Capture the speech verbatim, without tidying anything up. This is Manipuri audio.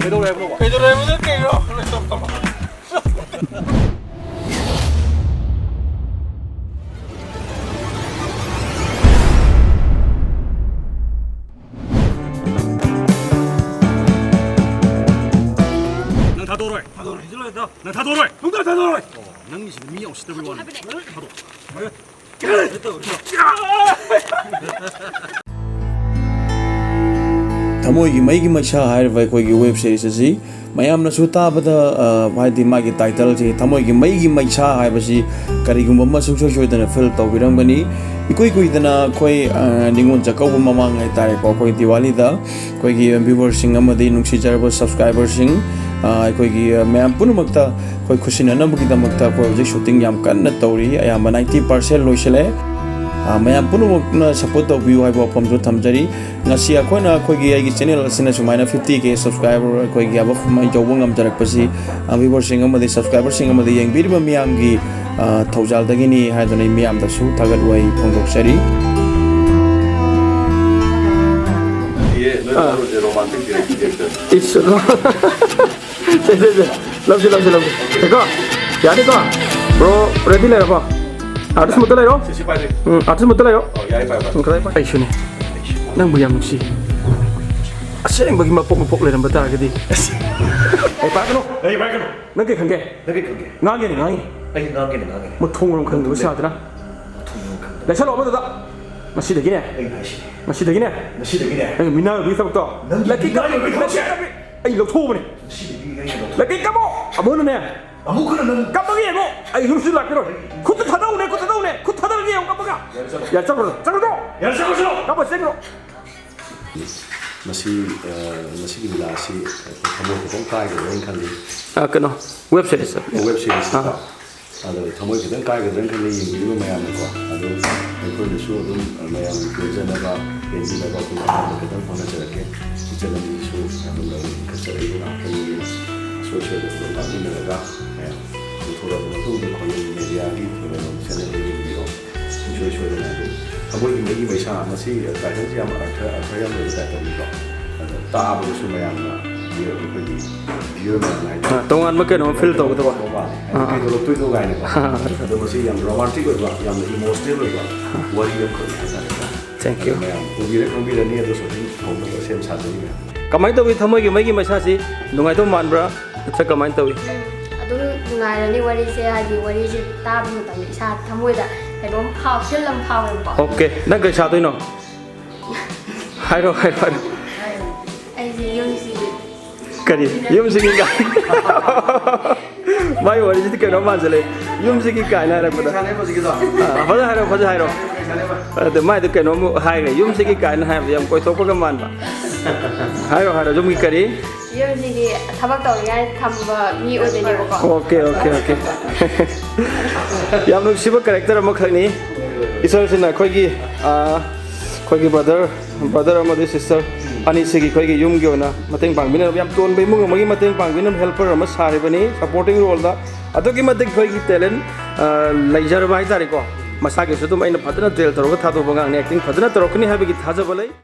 ꯀꯩꯗꯧꯔꯦ ꯍꯥꯏꯕꯅꯣꯕ? ꯀꯩꯗꯧꯔꯦ ꯍꯥꯏꯕꯅꯣ? ꯀꯩꯅꯣ? ꯅꯪ ꯊꯥꯗꯣꯔꯣꯏ꯫ ꯊꯥꯗꯣꯔꯣꯏ꯫ ꯅꯪ ꯊꯥꯗꯣꯔꯣꯏ꯫ ꯅꯪ ꯊꯥꯗꯣꯔꯣꯏ꯫ ꯑꯣ, ꯅꯪꯒꯤꯁꯤꯗꯤ ꯃꯤ ꯌꯥꯝ ꯎꯁꯤꯠꯇꯕꯩ ꯋꯥꯅꯤ꯫ ꯊꯥꯗꯣꯛꯑꯣ꯫ ꯊꯃꯣꯏꯒꯤ ꯃꯩꯒꯤ ꯃꯩꯁꯥ ꯍꯥꯏꯔꯤꯕ ꯑꯩꯈꯣꯏꯒꯤ ꯋꯦꯕ ꯁꯤꯔꯤꯁ ꯑꯁꯤ ꯃꯌꯥꯝꯅꯁꯨ ꯇꯥꯕꯗ, ꯑ, ꯍꯥꯏꯗꯤ ꯃꯥꯒꯤ ꯇꯥꯏꯇꯜꯁꯤ ꯊꯃꯣꯏꯒꯤ ꯃꯩꯒꯤ ꯃꯩꯁꯥ ꯍꯥꯏꯕꯁꯤ ꯀꯔꯤꯒꯨꯝꯕ ꯑꯃ ꯁꯨꯡꯁꯣꯏ ꯁꯣꯏꯗꯅ ꯐꯤꯜ ꯇꯧꯕꯤꯔꯝꯒꯅꯤ꯫ ꯏꯀꯨꯏ ꯀꯨꯏꯗꯅ ꯑꯩꯈꯣꯏ, ꯑ, ꯅꯤꯉꯣꯜ ꯆꯥꯛꯀꯧꯕ ꯃꯃꯥꯡ ꯍꯥꯏꯇꯥꯔꯦꯀꯣ, ꯑꯩꯈꯣꯏ ꯗꯤꯋꯥꯂꯤꯗ ꯑꯩꯈꯣꯏꯒꯤ ꯚ꯭ꯌꯨꯋꯔꯁꯤꯡ ꯑꯃꯗꯤ ꯅꯨꯡꯁꯤꯖꯔꯕ ꯁꯕꯁꯀ꯭ꯔꯥꯏꯕꯔꯁꯤꯡ, ꯑ, ꯑꯩꯈꯣꯏꯒꯤ, ꯑ, ꯃꯌꯥꯝ ꯄꯨꯝꯅꯃꯛꯇ ꯑꯩꯈꯣꯏ ꯈꯨꯠꯁꯤꯟꯅꯅꯕꯒꯤꯗꯃꯛꯇ ꯑꯩꯈꯣꯏ ꯍꯧꯖꯤꯛ ꯁꯨꯇꯤꯡ ꯌꯥꯝ ꯀꯟꯅ ꯇꯧꯔꯤ, ꯑꯌꯥꯝꯕ ꯅꯥꯏꯟꯇꯤ ꯄꯥꯔꯁꯦꯟ ꯂꯣꯏꯁꯤꯜꯂꯦ꯫ ꯑ, ꯃꯌꯥꯝ ꯄꯨꯝꯅꯃꯛꯅ ꯁꯞꯄꯣꯔꯠ ꯇꯧꯕꯤꯌꯨ ꯍꯥꯏꯕ ꯋꯥꯐꯝꯁꯨ ꯊꯝꯖꯔꯤ꯫ ꯉꯁꯤ ꯑꯩꯈꯣꯏꯅ ꯑꯩꯈꯣꯏꯒꯤ, ꯑꯩꯒꯤ ꯆꯦꯅꯦꯜ ꯑꯁꯤꯅ ꯁꯨꯃꯥꯏꯅ ꯐꯤꯐꯇꯤ ꯀꯦ ꯁꯕꯁꯀ꯭ꯔꯥꯏꯕꯔ ꯑꯩꯈꯣꯏꯒꯤ ꯑꯕꯞ ꯁꯨꯃꯥꯏꯅ ꯌꯧꯕ ꯉꯝꯖꯔꯛꯄꯁꯤ, ꯑ, ꯚ꯭ꯌꯨꯋꯔꯁꯤꯡ ꯑꯃꯗꯤ ꯁꯕꯁꯀ꯭ꯔꯥꯏꯕꯔꯁꯤꯡ ꯑꯃꯗꯤ ꯌꯦꯡꯕꯤꯔꯤꯕ ꯃꯤꯌꯥꯝꯒꯤ, ꯑ, ꯊꯧꯖꯥꯜꯗꯒꯤꯅꯤ ꯍꯥꯏꯗꯨꯅ ꯑꯩ ꯃꯤꯌꯥꯝꯗꯁꯨ ꯊꯥꯒꯠ ꯋꯥꯍꯩ ꯐꯣꯡꯗꯣꯛꯆꯔꯤ꯫ ꯅꯠꯇꯤꯌꯦ, ꯅꯣꯏ ꯑꯥ꯫ ꯃꯔꯨꯞꯁꯦ ꯔꯣꯃꯥꯟꯇꯤꯛ ꯗꯤꯔꯦꯛꯇꯔ꯫ ꯏꯁ, ꯁꯦ, ꯁꯦ, ꯁꯦ꯫ ꯂꯧꯁꯤ, ꯂꯧꯁꯤ, ꯂꯧꯁꯤ꯫ ꯁꯦꯀꯣ? ꯌꯥꯅꯤꯀꯣ? ꯕ꯭ꯔꯣ, ꯔꯦꯗꯤ ꯂꯩꯔꯕꯣ? ꯑꯥꯔꯇꯤꯁ ꯃꯨꯠꯇ ꯂꯩꯔꯣ꯫ ꯁꯤ, ꯁꯤ ꯄꯥꯏꯗꯣꯏ꯫ ꯎꯝ, ꯑꯥꯔꯇꯤꯁ ꯃꯨꯠꯇ ꯂꯩꯔꯣ꯫ ꯑꯣ, ꯌꯥꯏ, ꯄꯥꯏ, ꯄꯥꯏ꯫ ꯎꯝ, ꯈꯔ ꯄꯥꯏ꯫ ꯑꯩꯁꯨꯅꯦ꯫ ꯅꯪꯕꯨ ꯌꯥꯝ ꯅꯨꯡꯁꯤ꯫ ꯑꯁꯦꯡꯕꯒꯤ ꯃꯄꯣꯛ, ꯃꯄꯣꯛ ꯂꯩꯔꯝꯕ ꯇꯥꯔꯒꯗꯤ꯫ ꯑꯩ ꯄꯥꯏꯒꯅꯨ꯫ ꯑꯩ ꯄꯥꯏꯒꯅꯨ꯫ ꯅꯪ ꯀꯩ ꯈꯪꯒꯦ? ꯅꯪ ꯀꯩ ꯈꯪꯒꯦ? ꯉꯥꯡꯒꯦꯅꯦ, ꯉꯥꯡꯉꯤ꯫ ꯑꯩ ꯉꯥꯡꯒꯦꯅꯦ, ꯉꯥꯡꯒꯦꯅꯦ꯫ ꯃꯊꯣꯡ ꯃꯔꯝ ꯈꯪꯗꯕ ꯁꯥꯗꯅ꯫ ꯃꯊꯣꯡ ꯃꯔꯝ ꯈꯪꯗꯕ꯫ ꯂꯩꯁꯜꯂꯣ ꯑꯃꯗꯨꯗ꯫ ꯉꯁꯤꯗꯒꯤꯅꯦ꯫ ꯑꯩꯅ ꯍꯥꯏꯁꯤꯅꯤ꯫ ꯉꯁꯤꯗꯒꯤꯅꯦ꯫ ꯉꯁꯤꯗꯒꯤꯅꯦ꯫ ꯅꯪꯒꯤ ꯃꯤꯅꯥꯏ ꯑꯣꯏꯕꯒꯤ ꯊꯕꯛꯇꯣ꯫ ꯅꯪꯒꯤ ꯂꯩꯀꯦ ꯀꯞꯄꯤ, ꯃꯤꯅꯥꯏ ꯑꯣꯏꯕꯒꯤ ꯊꯕꯛꯁꯦ꯫ ꯂꯩꯀꯦ ꯀꯞꯄꯤ꯫ ꯑꯩ ꯂꯧꯊꯣꯛꯎꯕꯅꯦ꯫ ꯉꯁꯤꯗꯒꯤ ꯑꯩꯅ ꯂꯧꯊꯣꯛ- ꯂꯩꯀꯦ ꯀꯞꯄꯣ꯫ ꯑꯃꯨꯛ ꯍꯟꯅꯅꯦ꯫ ꯑꯃꯨꯛ ꯍꯟꯅ ꯅꯪ ꯀꯞꯄꯒ ꯌꯦꯡꯉꯣ꯫ ꯑꯩ ꯌꯨꯝꯁꯤꯗ ꯂꯥꯛꯈꯤꯔꯣꯏ꯫ ꯈꯨꯠꯇ ꯊꯥꯗꯧꯅꯦ, ꯈꯨꯠꯇ ꯊꯥꯗꯧꯅꯦ꯫ ꯈꯨꯠ ꯊꯥꯗꯔꯒ ꯌꯦꯡꯉꯣ ꯀꯞꯄꯒ꯫ ꯌꯥꯔꯦ, ꯆꯠꯂꯣ꯫ ꯌꯥꯔꯦ, ꯆꯠꯈ꯭ꯔꯣ, ꯆꯠꯈ꯭ꯔꯣ꯫ ꯌꯥꯔꯦ, ꯆꯠꯈ꯭ꯔꯣ, ꯆꯠꯂꯣ꯫ ꯀꯞꯄ ꯆꯦꯟꯈ꯭ꯔꯣ꯫ ꯃꯁꯤ, ꯑ, ꯃꯁꯤꯒꯤ ꯂꯤꯂꯥ ꯑꯁꯤ ꯊꯃꯣꯏ ꯈꯤꯇꯪ ꯀꯥꯏꯒꯗ꯭ꯔꯥ ꯍꯥꯏꯅ ꯈꯜꯂꯤ꯫ ꯑ, ꯀꯩꯅꯣ, ꯋꯦꯕ ꯁꯤꯔꯤꯁ꯫ ꯑꯣ, ꯋꯦꯕ ꯁꯤꯔꯤꯁꯇꯀꯣ꯫ ꯑꯥ꯫ ꯑꯗꯣ ꯊꯃꯣꯏ ꯈꯤꯇꯪ ꯀꯥꯏꯒꯗ꯭ꯔꯥ ꯍꯥꯏꯅ ꯈꯜꯂꯤ ꯌꯦꯡꯕꯤꯔꯤꯕ ꯃꯌꯥꯝꯅꯀꯣ꯫ ꯑꯗꯣ ꯑꯩꯈꯣꯏꯅꯁꯨ ꯑꯗꯨꯝ ꯃꯌꯥꯝꯒꯤ ꯄꯦꯟꯖꯅꯕ, ꯄꯦꯟꯕꯤꯅꯕ ꯑꯩꯈꯣꯏꯅ ꯑꯉꯝꯕ ꯈꯤꯇꯪ ꯍꯣꯠꯅꯖꯔꯛꯀꯦ꯫ ꯏꯆꯜ ꯑꯅꯤꯁꯤꯁꯨ ꯑꯗꯨꯝ ꯂꯥꯏꯕꯛ ꯂꯤꯡꯈꯠꯆꯔꯛꯏꯕ ꯉꯥꯛꯇꯅꯤ꯫ ꯑꯁꯣꯏ ꯑꯁꯣꯏꯕ ꯑꯗꯨꯝ ꯇꯥꯛꯃꯤꯟꯅꯔꯒ ꯃꯌꯥꯝ ꯄꯨꯊꯣꯔꯛꯑꯕ ꯃꯇꯨꯡꯗ ꯑꯩꯈꯣꯏꯒꯤ ꯃꯦꯗꯤꯌꯥꯒꯤ ꯀꯩꯅꯣ ꯆꯦꯅꯦꯜꯗ ꯌꯦꯡꯕꯤꯔꯣ꯫ ꯁꯨꯡꯁꯣꯏ ꯁꯣꯏꯗꯅ ꯑꯗꯨꯝ ꯊꯃꯣꯏꯒꯤ ꯃꯩꯒꯤ ꯃꯩꯁꯥ, ꯃꯁꯤ ꯇꯥꯏꯇꯜꯁꯤ ꯌꯥꯝ ꯑꯔꯊ, ꯑꯔꯊ ꯌꯥꯝ ꯂꯩꯕ ꯇꯥꯏꯇꯜꯅꯤꯀꯣ꯫ ꯑꯗꯣ ꯇꯥꯕꯗꯁꯨ ꯃꯌꯥꯝꯅ, ꯑꯩꯈꯣꯏꯒꯤ viewer ꯃꯌꯥꯝꯅ ꯍꯥꯏꯗꯤ ꯑꯥ, ꯇꯣꯉꯥꯟꯕ ꯀꯩꯅꯣꯝ feel ꯇꯧꯒꯗꯕ꯫ ꯇꯧꯕ ꯃꯥꯜꯂꯦ꯫ ꯍꯥꯏꯗꯤ ꯑꯥ꯫ ꯀꯩꯗꯧꯔꯛꯇꯣꯏꯅꯣ ꯀꯥꯏꯅꯀꯣ꯫ ꯑꯥ꯫ ꯑꯗꯣ ꯃꯁꯤ ꯌꯥꯝ romantic ꯑꯣꯏꯕ, ꯌꯥꯝꯅ emotional ꯑꯣꯏꯕ ꯋꯥꯔꯤ ꯑꯃꯈꯛꯅꯤ ꯍꯥꯏꯇꯥꯔꯦꯀꯣ꯫ Thank you꯫ ꯑꯗꯣ ꯃꯌꯥꯝ ꯎꯕꯤꯔ ꯈꯪꯕꯤꯔꯅꯤ, ꯑꯗꯣ shooting ꯍꯧꯅꯕ ꯁꯦꯝ ꯁꯥꯖꯔꯤ ꯃꯌꯥꯝ꯫ ꯀꯃꯥꯏꯅ ꯇꯧꯏ, ꯊꯃꯣꯏꯒꯤ ꯃꯩꯒꯤ ꯃꯩꯁꯥꯁꯤ ꯅꯨꯡꯉꯥꯏꯗꯧ ꯃꯥꯟꯕ꯭ꯔꯥ, ꯅꯠꯇ꯭ꯔ ꯀꯃꯥꯏꯅ ꯇꯧꯏ? ꯎꯝ, ꯑꯗꯨꯝ ꯅꯨꯡꯉꯥꯏꯔꯅꯤ ꯋꯥꯔꯤꯁꯦ, ꯍꯥꯏꯗꯤ ꯋꯥꯔꯤꯁꯦ ꯇꯥꯕ ꯃꯇꯝꯗ ꯏꯁꯥ ꯊꯃꯣꯏꯗ ꯀꯩꯅꯣꯝ ꯐꯥꯎ-, feel ꯑꯃ ꯐꯥꯎꯋꯦꯕꯀꯣ꯫ Okay, ꯅꯪ ꯀꯩ ꯁꯥꯗꯣꯏꯅꯣ? ꯍꯥꯏꯔꯣ, ꯍꯥꯏꯔꯣ, ꯍꯥꯏꯔꯣ꯫ ꯑꯩꯁꯦ ꯌꯨꯝꯁꯤꯒꯤ ꯀꯔꯤ? ꯌꯨꯝꯁꯤꯒꯤ ꯀꯥꯏ-, ꯃꯥꯏ ꯋꯥꯔꯤꯁꯤꯗꯤ ꯀꯩꯅꯣ ꯃꯥꯟꯁꯤꯜꯂꯦ꯫ ꯌꯨꯝꯁꯤꯒꯤ ꯀꯥꯏꯅ ꯍꯥꯏꯔꯛꯄꯗ꯫ ꯁꯥꯟꯅꯩ ꯍꯧꯖꯤꯛꯀꯤꯗꯣ꯫ ꯑꯥ, ꯐꯖꯅ ꯍꯥꯏꯔꯣ, ꯐꯖꯅ ꯍꯥꯏꯔꯣ꯫ ꯁꯥꯟꯅꯩ꯫ ꯑꯗ ꯃꯥꯏꯗꯣ ꯀꯩꯅꯣꯝ ꯍꯥꯏꯈ꯭ꯔꯦ, ꯌꯨꯝꯁꯤꯒꯤ ꯀꯥꯏꯅ ꯍꯥꯏꯕꯗ ꯌꯥꯝ ꯀꯣꯏꯊꯣꯛꯄꯒ ꯃꯥꯟꯕ꯫ ꯍꯥꯏꯔꯣ, ꯍꯥꯏꯔꯣ, ꯌꯨꯝꯒꯤ ꯀꯔꯤ? ꯌꯨꯝꯁꯤꯒꯤ ꯊꯕꯛ ꯇꯧꯅꯤꯡꯉꯥꯏ ꯊꯝꯕ ꯃꯤ ꯑꯣꯏꯗꯣꯏꯅꯦꯕꯀꯣ꯫ Okay, okay, okay꯫ ꯌꯥꯝ ꯅꯨꯡꯁꯤꯕ character ꯑꯃꯈꯛꯅꯤ꯫ ꯏꯁꯣꯔꯁꯤꯅ ꯑꯩꯈꯣꯏꯒꯤ, ꯑꯥ, ꯑꯩꯈꯣꯏꯒꯤ brother, brother ꯑꯃꯗꯤ sister ꯑꯅꯤꯁꯤꯒꯤ ꯑꯩꯈꯣꯏꯒꯤ ꯌꯨꯝꯒꯤ ꯑꯣꯏꯅ ꯃꯇꯦꯡ ꯄꯥꯡꯕꯤꯅꯕ, ꯌꯥꯝ ꯇꯣꯟꯕ ꯏꯃꯨꯡ ꯑꯃꯒꯤ ꯃꯇꯦꯡ ꯄꯥꯡꯕꯤꯅꯕ helper ꯑꯃ ꯁꯥꯔꯤꯕꯅꯤ, supporting roleꯗ꯫ ꯑꯗꯨꯛꯀꯤ ꯃꯇꯤꯛ ꯑꯩꯈꯣꯏꯒꯤ talent, ꯑꯥ, ꯂꯩꯖꯔꯕ ꯍꯥꯏꯇꯥꯔꯦꯀꯣ꯫ ꯃꯁꯥꯒꯤꯁꯨ ꯑꯗꯨꯝ ꯑꯩꯅ ꯐꯖꯅ train ꯇꯧꯔꯒ ꯊꯥꯗꯣꯛꯄ ꯑꯉꯥꯡꯅꯤ, acting ꯐꯖꯅ ꯇꯧꯔꯛꯀꯅꯤ ꯍꯥꯏꯕꯒꯤ ꯊꯥꯖꯕ ꯂꯩ꯫